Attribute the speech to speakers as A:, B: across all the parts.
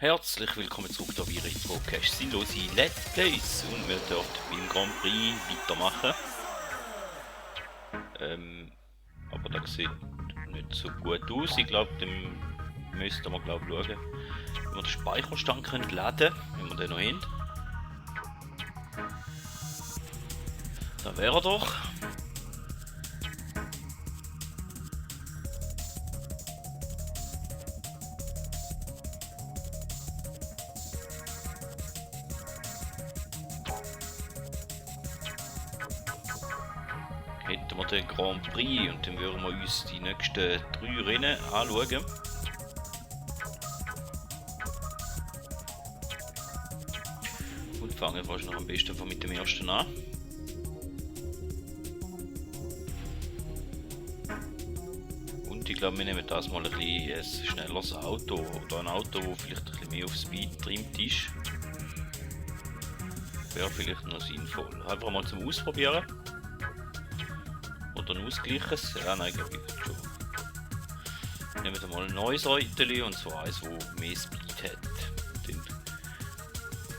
A: Herzlich willkommen zurück da bei Retro Cash sinnlose Let's Plays und wir dürfen beim Grand Prix weitermachen. Aber das sieht nicht so gut aus. Ich glaube, dem müssten wir schauen, wie wir den Speicherstand können laden, wenn wir den noch haben. Da wäre er doch. Hätten wir den Grand Prix und dann würden wir uns die nächsten 3 Rennen anschauen. Und fangen fast noch am besten mit dem ersten an. Und ich glaube, wir nehmen das mal ein schnelleres Auto oder ein Auto, das vielleicht ein bisschen mehr auf Speed trimmt ist. Wäre vielleicht noch sinnvoll. Einfach mal zum Ausprobieren. Oder ein ausgleiches? Ja, nein, glaube ich schon. Nehmen wir mal ein neues Reutel und zwar eins, das mehr Speed hat. Den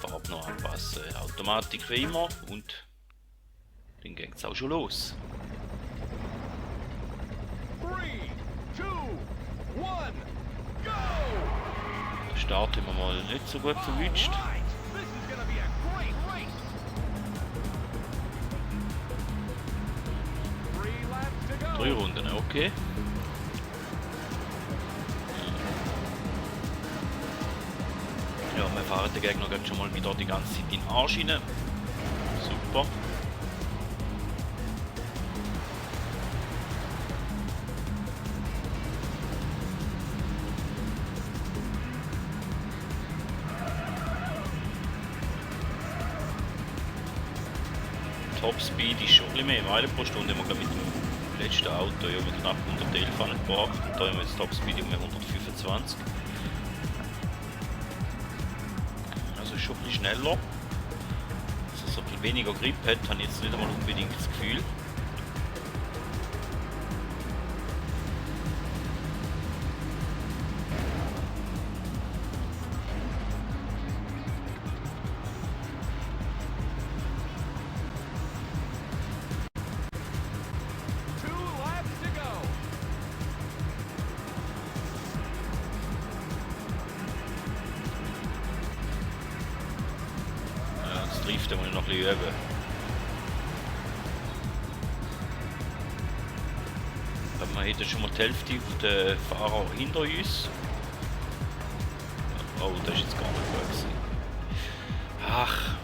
A: Farbe noch anpassen. Automatik wie immer und dann geht es auch schon los.
B: 3, 2, 1, go!
A: Den Start haben wir mal nicht so gut verwünscht.
B: Right, this is gonna be a great race. 3 laps to go.
A: 3 Runden, okay. Ja, wir fahren den Gegner schon mal wieder die ganze Zeit in den Arsch rein. Super. Topspeed ist schon ein bisschen mehr Meilen pro Stunde. Wir mit dem letzten Auto ja mit knapp 111 gebracht. Und da haben wir jetzt Topspeed um 125. Also schon ein bisschen schneller. Dass es so ein bisschen weniger Grip hat, habe ich jetzt nicht einmal unbedingt das Gefühl. Driften muss ich noch ein bisschen üben. Aber wir hätten schon mal die Hälfte der Fahrer hinter uns. Oh, das ist jetzt gar nicht gut gewesen. Ach.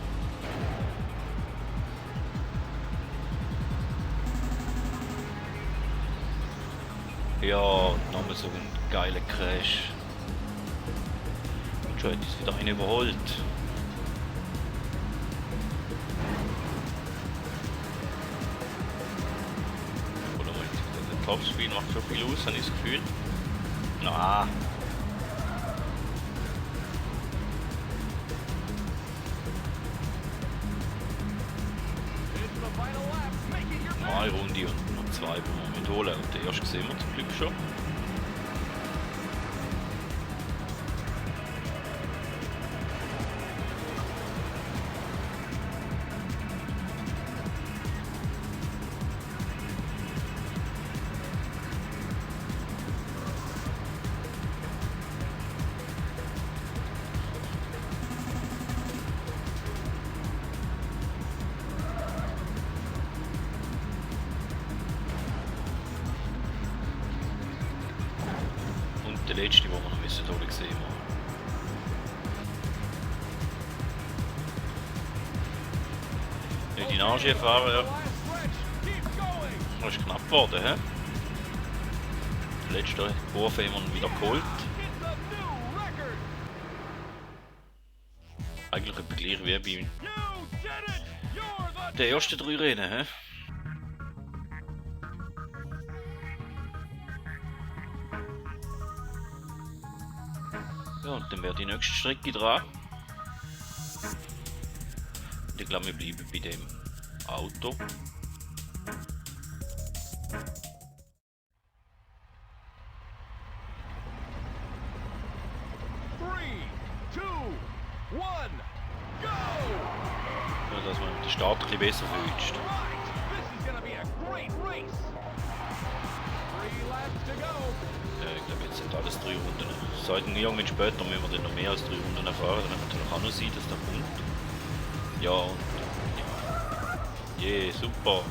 A: Ja, nochmal so ein geiler Crash. Und schon hat uns wieder einen überholt. Topspeed macht schon viel aus, habe ich das Gefühl. Na. Noch eine Runde und noch 2, die wir mitholen. Und den ersten sehen wir zum Glück schon. Der letzte, den wir noch müssen holen sehen. Nicht in den Arsch fahren. Das ist knapp geworden, hä? Die letzte Kurve haben wir wieder geholt. Eigentlich etwa gleich wie bei den ersten 3 Rennen, hä? Ja, und dann wäre die nächste Strecke dran. Und ich glaube, wir bleiben bei dem Auto.
B: 3, 2, one, go!
A: Ja, dass man den Start ein bisschen besser verwünscht.
B: Right, this is gonna be a great race. 3 laps to go.
A: Ja, ich glaube, jetzt sind alles 3 Runden. Sollten irgendwann später, wenn wir dann noch mehr als 3 Runden erfahren, dann kann natürlich auch noch sein, dass da kommt. Ja, und ja. Yeah, super.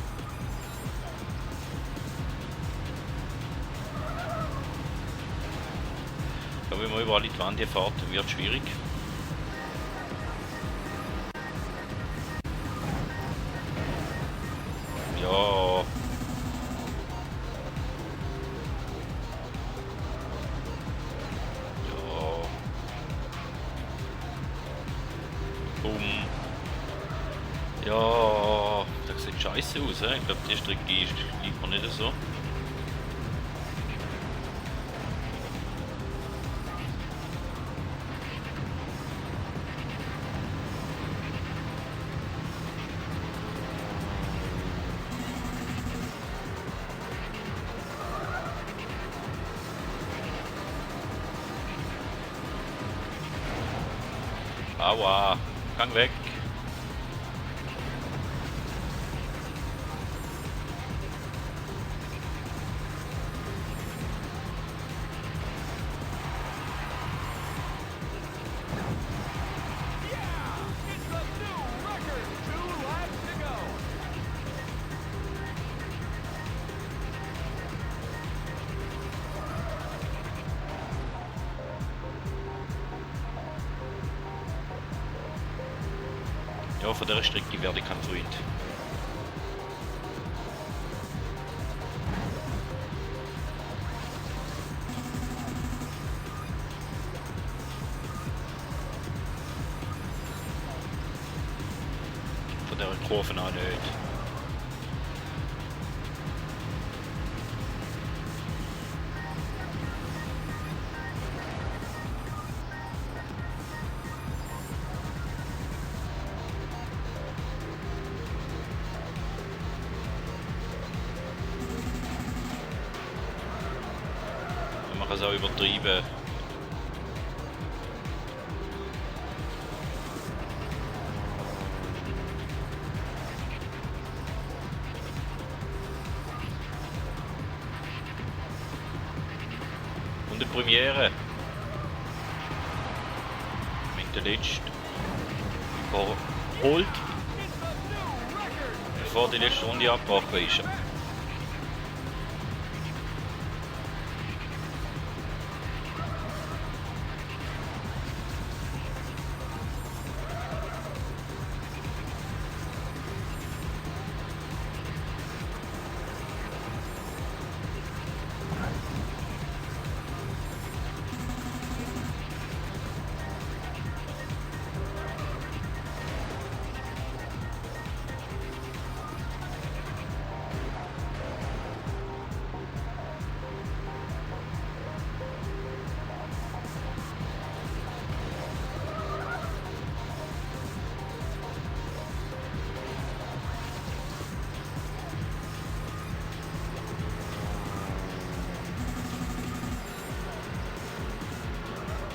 A: Ja, wenn man überall in die Wand fährt, dann wird es schwierig. Ja. Ja. Bumm. Ja, das sieht scheiße aus, he? Ich glaube, die Strecke liegt mir nicht so. Aua, gang weg.
B: Yeah, it's a new record. 2 laps to go.
A: Ja, von dieser Strecke werde ich kein Freund. Von dieser Kurve auch nicht. Man kann es auch übertreiben. Und die Premiere. Mit der letzten. Überholt.
B: It's a new record.
A: Bevor die letzte Runde abgebrochen ist.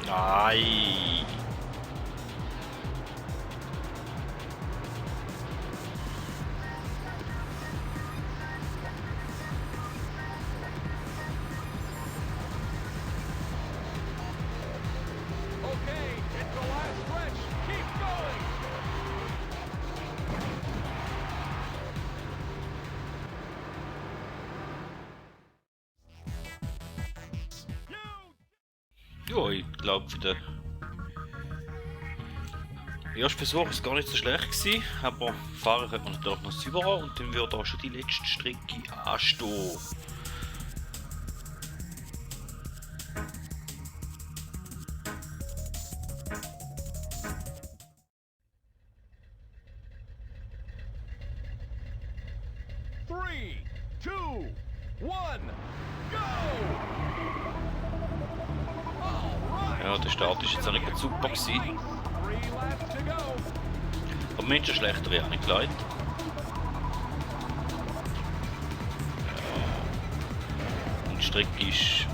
A: Nein.
B: Okay, it's the last stretch. Keep going.
A: Ja, ich glaube, der erste Versuch ist gar nicht so schlecht gewesen, aber fahren könnte man natürlich noch sauberer und dann würde auch schon die letzte Strecke anstehen.
B: Three, two, one, go! All right.
A: Ja, der Start ist jetzt auch nicht super gewesen.
B: 3 laps to go.
A: Aber Menschen schlechter wäre nicht leid. Ja. Und die Strecke ist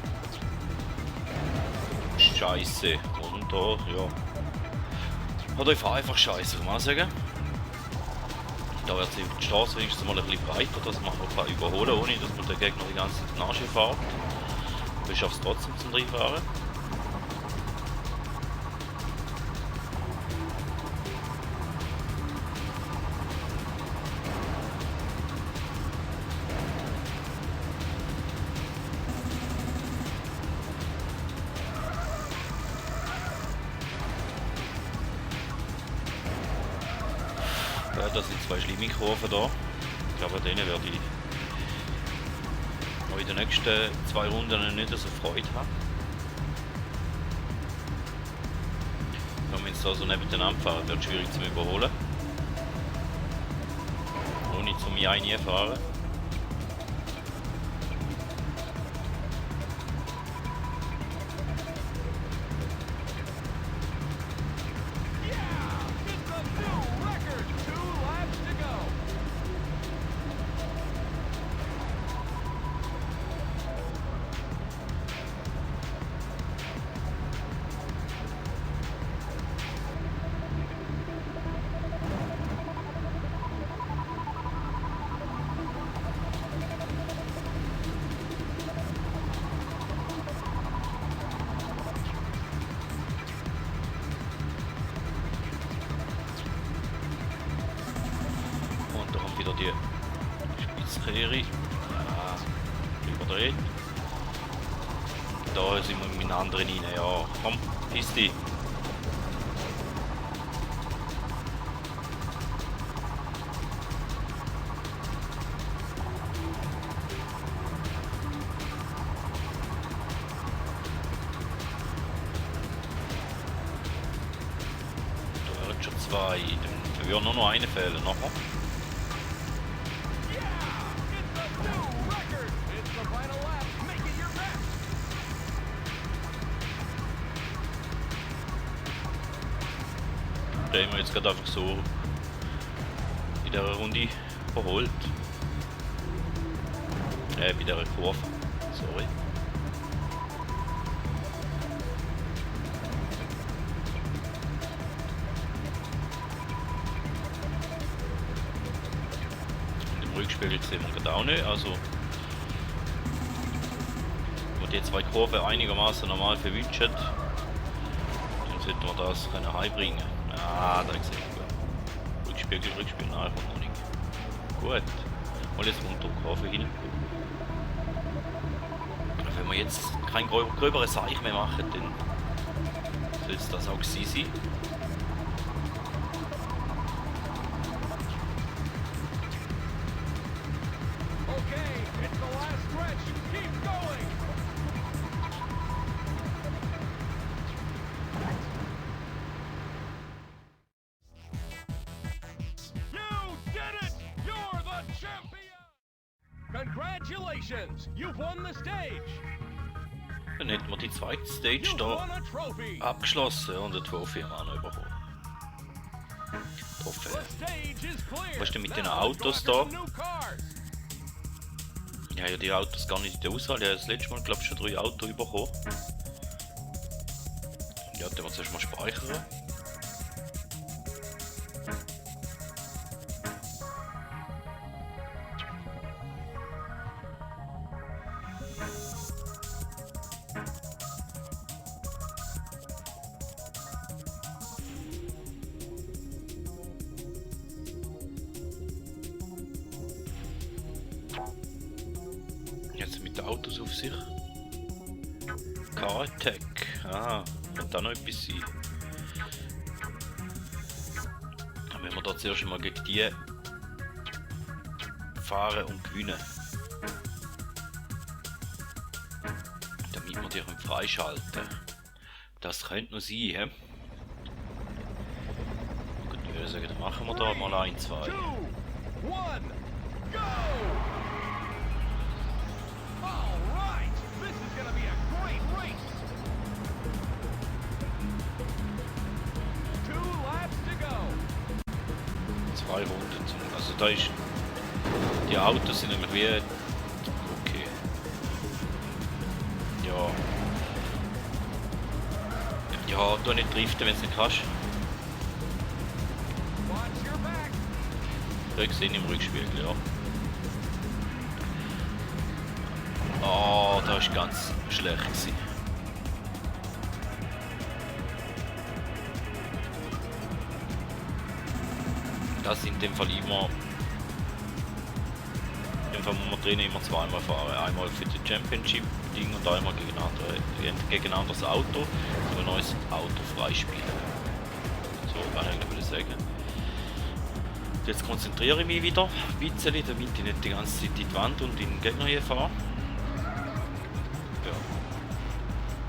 A: scheiße. Und da, ja. Oder ich fahre einfach scheiße, kann man sagen. Da wird die Straße wenigstens mal ein bisschen breiter, dass man auch kann überholen kann, ohne dass man den Gegner die ganze Zeit nachfährt. Aber ich schaffe es trotzdem zum Reinfahren. Ja, das sind zwei schlimme Kurven da. Ich glaube, an denen werde ich auch in den nächsten 2 Runden nicht so Freude haben. Wenn wir jetzt da so nebeneinander fahren, wird es schwierig zu überholen. Ohne zu mir reinfahren. Wieder die Spitzkehre. Ja, überdreht. Da sind wir mit den anderen rein. Ja, komm, piss dich. Da wären schon 2. Dann würde nur noch eine fehlen nachher. Den haben wir jetzt gerade einfach so in dieser Runde überholt. Bei dieser Kurve. Sorry. Und im Rückspiegel sehen wir gerade auch nicht. Also, wenn wir die 2 Kurven einigermaßen normal verwünschen, dann sollten wir das heimbringen. Ah, da sehe ich gut. Rückspiegel, nein, kommt noch nicht. Gut. Mal jetzt unter die Kurve hin. Wenn wir jetzt kein gröberes Seich mehr machen, dann soll es das auch sein.
B: Congratulations! You've won the stage!
A: Dann hätten wir die zweite Stage
B: You've
A: da
B: won a trophy!
A: abgeschlossen und eine Trophy haben wir auch noch bekommen. Trophäe.
B: The stage is clear.
A: Was ist denn mit den
B: Now
A: Autos
B: let's go
A: da?
B: after some new cars.
A: Ich habe ja die Autos gar nicht in der Auswahl. Ich habe das letzte Mal, glaube ich, schon 3 Autos bekommen. Ja, dann wir zuerst mal speichern. Jetzt mit den Autos auf sich. Car Attack. Ah, könnte da noch etwas sein. Dann müssen wir da zuerst mal gegen die fahren und gewinnen. Damit wir die freischalten können. Das könnte noch sein, he? Gut, ich würde sagen, dann machen wir da mal 1, 2.
B: 2, 1, go! All right, this is going to be a great race. 2 laps to go.
A: 2 Runden. Also da ist... Die Autos sind nämlich wie... Okay. Ja. Ja, du nicht driften, wenn du nicht kannst. gesehen im Rückspiegel, ja. Oh, das ist ganz schlecht gewesen. Das sind in dem Fall immer. In dem Fall muss man drinnen immer zweimal fahren. Einmal für die Championship-Ding und einmal gegen ein anderes Auto. So ein neues Auto freispielen. So kann ich eigentlich sagen. Jetzt konzentriere ich mich wieder ein bisschen, damit ich nicht die ganze Zeit in die Wand und in den Gegner hier fahre. Ja.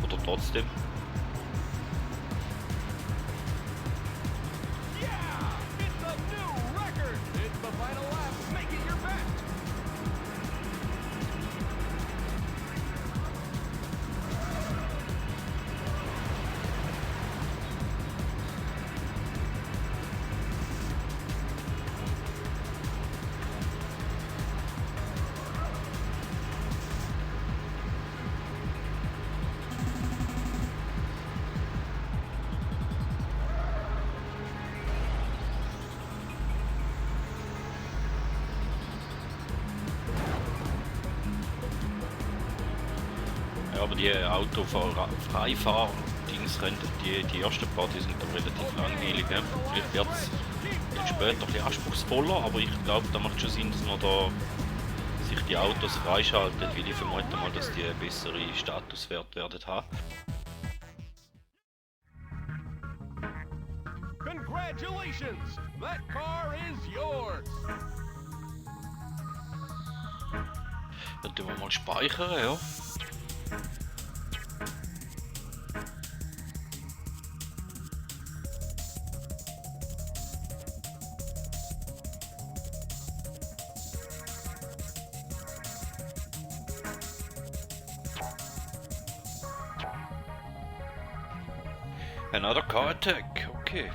A: Oder trotzdem. Ja, aber die Freifahrer-Dingsrennen, die ersten paar, die sind dann relativ langweilig. Ja. Vielleicht wird es später ein bisschen anspruchsvoller, aber ich glaube, da macht schon Sinn, dass man da sich die Autos freischaltet, weil ich vermute mal, dass die bessere Statuswerte werden haben.
B: Congratulations! That car is yours!
A: Dann tun wir mal speichern, ja. Another Car Attack, okay.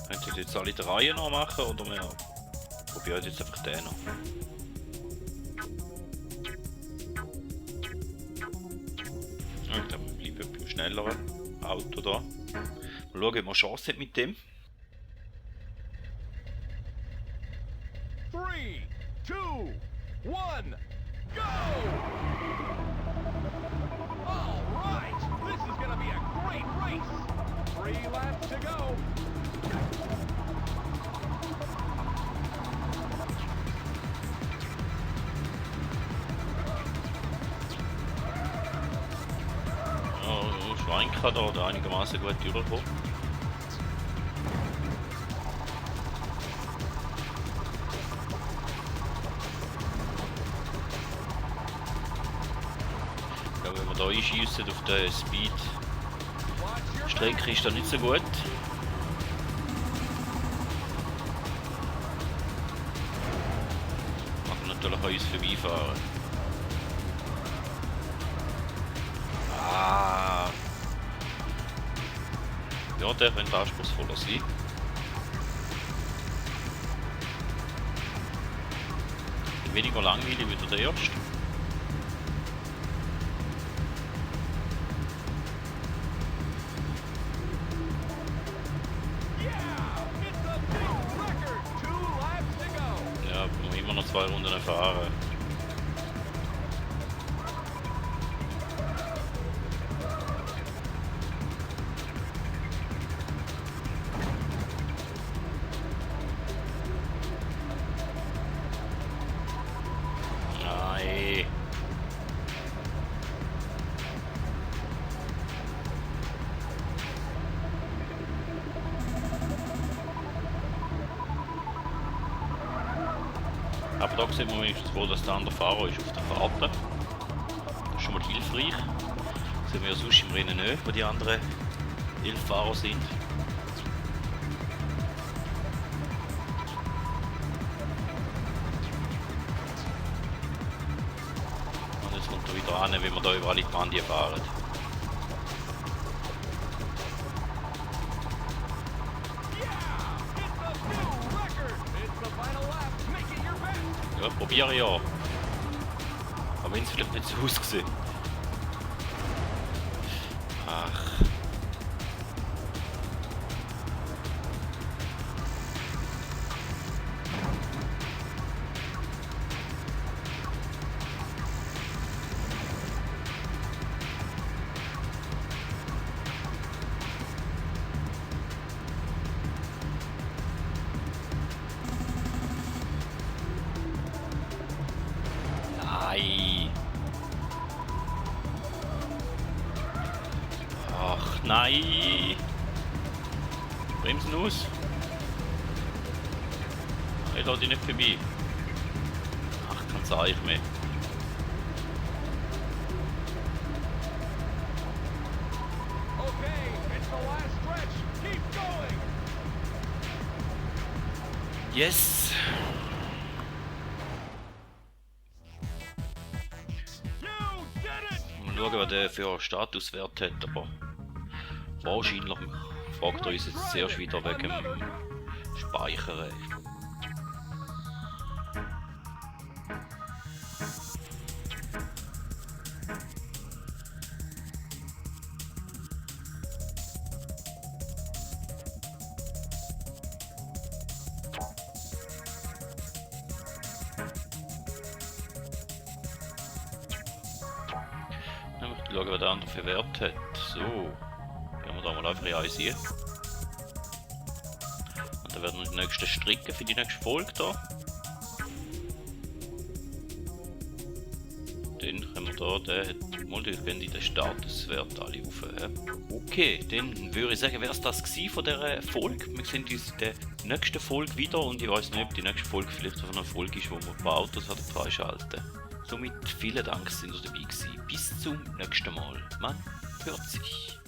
A: Könnt ihr jetzt alle drei noch machen oder wir probieren jetzt einfach den noch? Ich glaube, wir bleiben beim schnelleren Auto da. Mal schauen, ob wir Chance hat mit dem.
B: 3, 2, 1, go! All right, this is going to be a great race. 3 laps to go.
A: Ja, Schweinka da einigermaßen gut durchgekommen. Ja, wenn wir da einschiessen auf den Speed Strecke ist das nicht so gut. Man kann natürlich an uns vorbeifahren. Ah. Ja, der könnte anspruchsvoller sein. Weniger langweilig wie der erste. Ja, muss immer noch 2 Runden fahren. Nein. Aber da sieht man wenigstens wohl, dass der andere Fahrer ist auf der Karte. Das ist schon mal hilfreich. Das sehen wir ja sonst im Rennen nicht, wo die anderen 11 Fahrer sind. Und jetzt kommt er wieder an, wenn wir da überall in die Wand fahren. Ja, probiere ja. Aber wenn es vielleicht nicht so ausgesehen. Ach. gemacht. Nein! Bremsen aus! Ich lasse dich nicht vorbei. Ach, kein Zeichen mehr.
B: Okay, it's the last stretch. Keep going.
A: Yes!
B: You did it.
A: Mal schauen, was der für einen Statuswert hat, aber wahrscheinlich fragt er uns jetzt zuerst wieder wegen dem Speichern. Ich möchte schauen, was der andere für Wert hat. So, gehen wir da mal einfach realisieren. Und dann werden wir die nächsten stricken für die nächste Folge da. Den können wir da, der hat mal die den Statuswert alle auf. Okay, dann würde ich sagen, wäre es das gewesen von dieser Folge. Wir sehen uns in der nächsten Folge wieder und ich weiß nicht, ob die nächste Folge vielleicht so eine Folge ist, wo wir ein paar Autos freischalten. Somit vielen Dank, dass ihr dabei gewesen. Bis zum nächsten Mal. Man hört sich.